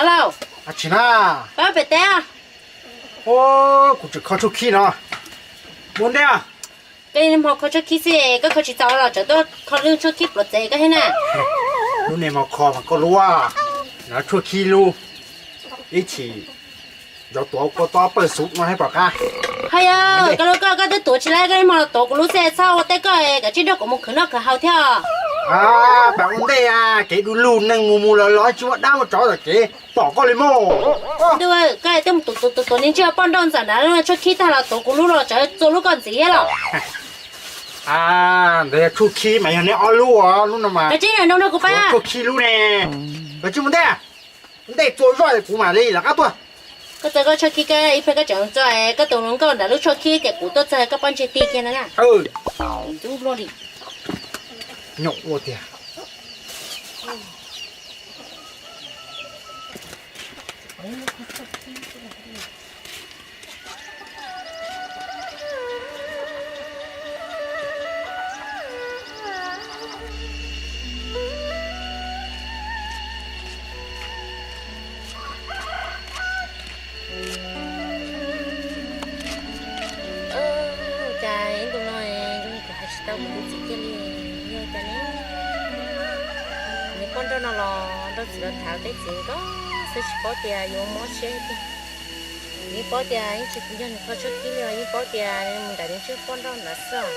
Lauj, tsis na. Pab pem teb. Kuv tseem kho tshuaj khib no. Mus ntej. Koj hmo kho tshuaj khib xwb, koj kho tsis txaus los tsam tuaj kho lub tshuaj khib pluav txev koj thiab na. Lub niag hmo kho mas koj lub, no tshuaj khib lub, ib chim yov tuav koj tob pawg xub no thiab pom qab. Hos yog koj lub koj, koj twb tuav tsis laib, koj hmo los tuav kuv lub xwb, txhob ua tej koj, kav tsij nrog kuv mus khwv noj khwv haus thiab. Pab ua ntej, kev du lug neeg mus mus los los tsis muaj dab muaj tsov tom kev pom koj li mog. Ntuj, koj twb mus tuav tuav tuav niag ntsej poj nrauj ntxawm nrad tshuaj khib tag los tuav kuv lub los tsam txua lub koj ntxiv thiab los. Ntawd yog tshuaj khib mas yog neb ob lub, lub no mas. Kav tsij nrog nrog kuv pab. Tshuaj khib lub ne. Kav tsij mus ntej. Ntej txua zoj kuv mam li lawv qab tuaj. Koj txawm koj tshuaj khib koj ib pliag koj tseem txua koj tus hluas nkauj nram lub tshuaj khib tias kuv tuaj txog koj pob ntseg ti kiag no na. Ntxub luaj li. Nyuam ua tiag. Cas ib ntu no zoo li kuv hais tsis tau kuv tus txiv kiag li, yog cas ne? Nws poj nrauj no los nrauj txiv los tham tej txiv nkauj xwb tsis paub tias yuav mob siab tiag. Yeej paub tias yeej tsis yog nws kho tshuaj khib li os, yeej paub tias nws mus nram nws tswj poj nrauj ntawd xwb.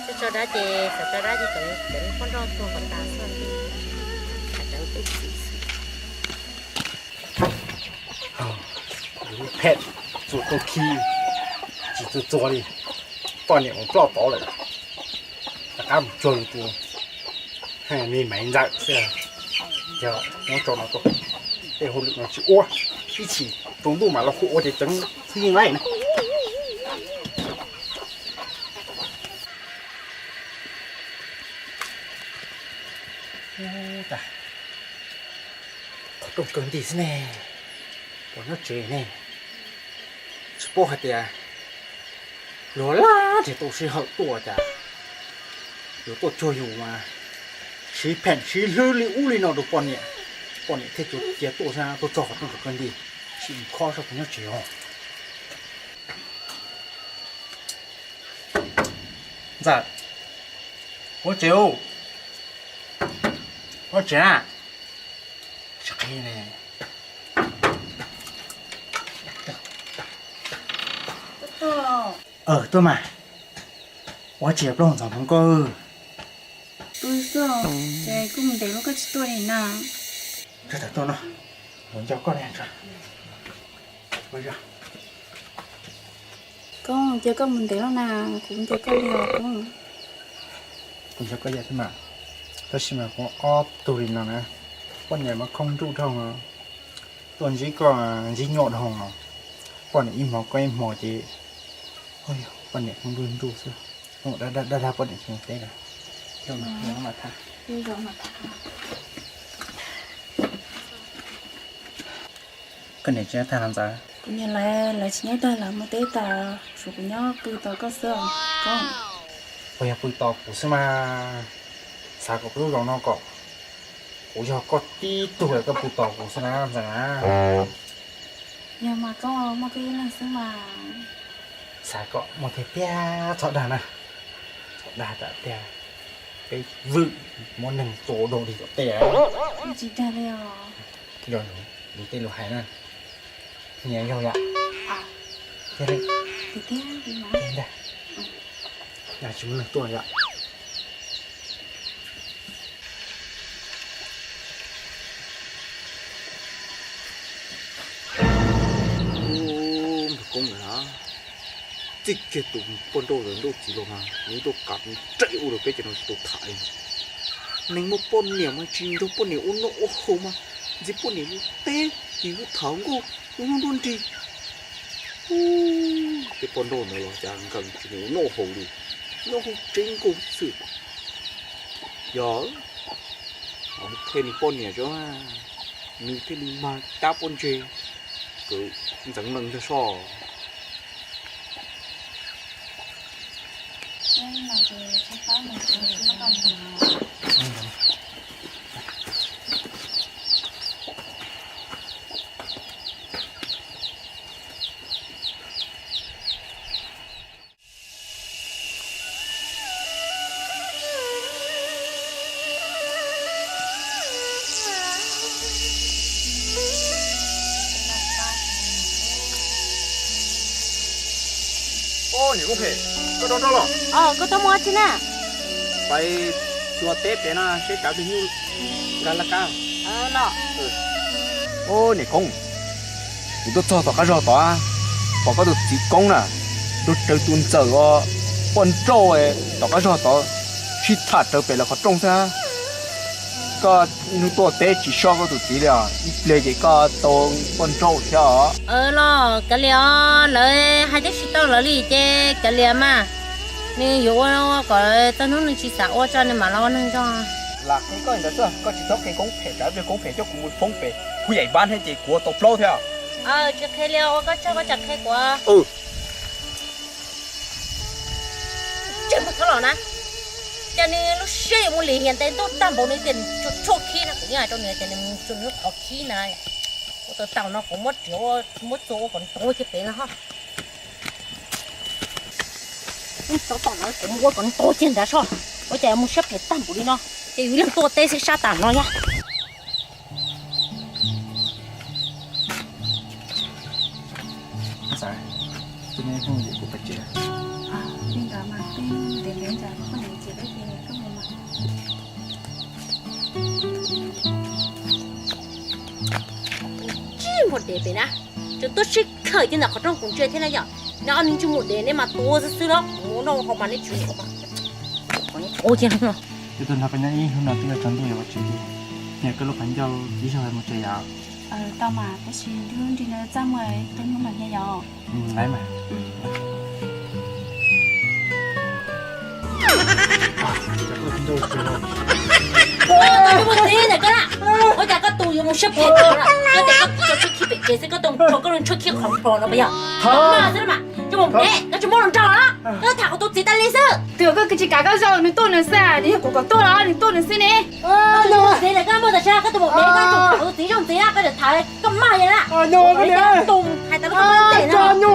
Tso tso dab ces xav tso dab ces cov niag poj nrauj tuag kom tas xwb. Tham cov twj txiv xwb. Lub phem txua tau khib tsis txua txua li, poj niam mus ploj tod lawm. Rov qab mus cuag tus me maiv ntxawm xwb. Yog muab tso no tuaj, tej hauj lwm no tsis ua, ib chim tsaus ntuj mam los hu ua ces ceev xwb yeej laij na. Qhov rooj kawg nti xwb ne, pom nyob tsev ne. Tsis paub hais tias luag laj ntseg tau sij hawm tuaj cas yuav tuaj cuag yus mas siv pheem siv hlwb li ub li no rau poj niam, poj niam thiaj tsuas cia tuaj xwb, tuaj txog qhov rooj kawg nti, sim mus khob saib puas nyob tsev os. Ntxawm, puas tsev ub? Puas tsev na? Tsis qhia ne. Tuaj mas, ua tsev plaub ntxoov hmoov koj. Ces kuj mus ntev lub koj tsis tuaj li na. Tawm tuaj no, kuv nco koj li. Koob, cia koj mus ntev lawm na, kuv nco koj li os Koob. Kuv nco koj yam thiab mas, tab sis mas kuv ob tug li no na, poj niam mas khooj nruj dhau, tuaj ntsib koj ntsib nyuaj dhau, poj niam ib hmo koj ib hmo ces poj niam khooj nruj nruj xwb. Dag dag poj niam tsis mus teb lawm. Koj niam tsis nyob tag los Ntxawm? Kuv niam lawv tsis nyob tag, lawv mus teb tas, tshuav kuv nyob pw tos koj xwb os Koob. Puas yog pw tos kuv xwb mas? Xav kom peb lub zos no kom kuv yog koj tib tug lawm koj pw tos kuv xwb na Ntxawm na. Yog mas Koob, muaj koj ib leeg xwb mas. Xav kom muaj tiag tiag txhob dag na. Txhob dag tas tiag, peb vwm muab neeg tua dua dig tom tej. Tsis dag li os. Yog yus tej lus hais na. Nyias yog yom. Tiag li. Tiag tiag li mas. Dag tsis muaj neeg tuaj yom. Ub, npawg Koob na, txij kiag tus poj nrauj ntawd nrauj txiv los mas nws tuaj kav nws raim ua rau peb cov no tsis tau tham li. Neeg muaj poj niam mas tsis nrog poj niam ua noj ua haus mas ntxiv poj niam mus teb ces mus tham nkauj ua nruab nrig. Ub, tej poj nrauj ntawd los cas nkees tsis mus ua noj haus li, nyob hauv tsev nkaus xwb. Yog, mus qhia nws poj niam tso, nws thiaj li mag cab pob ntseg kom ntxeev lees ntag soj. Niam Koob phem, koj rov nrog los? Koj tuaj mus ua tsi na? Pais xyuas teb pem no seb kav pem nyuj nkag laj kab. Niam Koob, kuv tuaj txog tom qab zog tod, pom koj tus txiv Koob na, nrog raws tus ntxawm os, poj nrauj tom qab zog tod, sib tham raws pem lawv qhov rooj xwb. Koj hnub tuaj teb tsis soj koj tus txiv li os, ib pliag ces koj tau poj nrauj thiab os. Los kav liam os, lawv hais twb tsis tau lawv li ces kav liam mas. Nws yuav ua kom txog hnub nws tsis xav ua tso nws mam los ua neeg nrog. Lam qhia koj li ntawd xwb, koj tsis txhob qhia Koob phem, tsam ib pliag Koob phem coj kuv mus foob pem Huj Yaim Npab thiab ces kuv ua tau plaub thiab. Tsis qhia li, ua koj tsaug koj tseem qhia kuv. Tseem mus txhob los na. Cas nws lub siab yuav mus lim hiam ntev ntuj tag npaum nws tias nws tshuaj khib no, kuv yeej hais rau nws tias nws mus tshuaj nws qhov khib na. Ua tau tau no kuv muab riam, muab txua ua kom ntov kiag pem no ho. Tau tau no kuv mus ua kom ntov kiag nrad soj. Ua cas mus siab phem tag npaum li no, ces yus ib leeg tuaj teb xwb sab tas no yag. Tsis muaj dev pem na, tsuas tuaj sib khawm cia ntawm qhov rooj kuv ntsia thiab na yom. Neb ob niag tsis muaj dev neb mas tua xwb xwb los kuv noj hauv mas neb tsis ua mas. Ua cia no. Twb tuaj nrog koj nyob ib hnub no twb yuav tsaus ntuj yuav ua tsev li. Niam, koj lub qhov ncauj ib zaug mus tsev yom. Tau mas, tab sis nrog nrig no txaj muag ib tug hnub mas nyiaj yom. Laiv mas. Ua cas koj tus yuav mus siab phem, koj tias koj tso tshuaj khib pem tsev xwb, koj tau mus tso koj lub tshuaj khib qhov nplos no puas yog? Mas xwb mas, tso mus dev, koj tsis muab los nrog los, koj tham kuv tus txiv tas li xwb. Twb yog koj tsis kam koj zaum nws tuaj nws xwb, nws yog kuv kom tuaj los nws tuaj nws xwb ne. Txiv lawm koj muaj tas sab koj tus mus dev, koj tsis tham kuv tus txiv zaum ntxiv, koj tham koj mag li na. Tus hais tas lub koj tes no.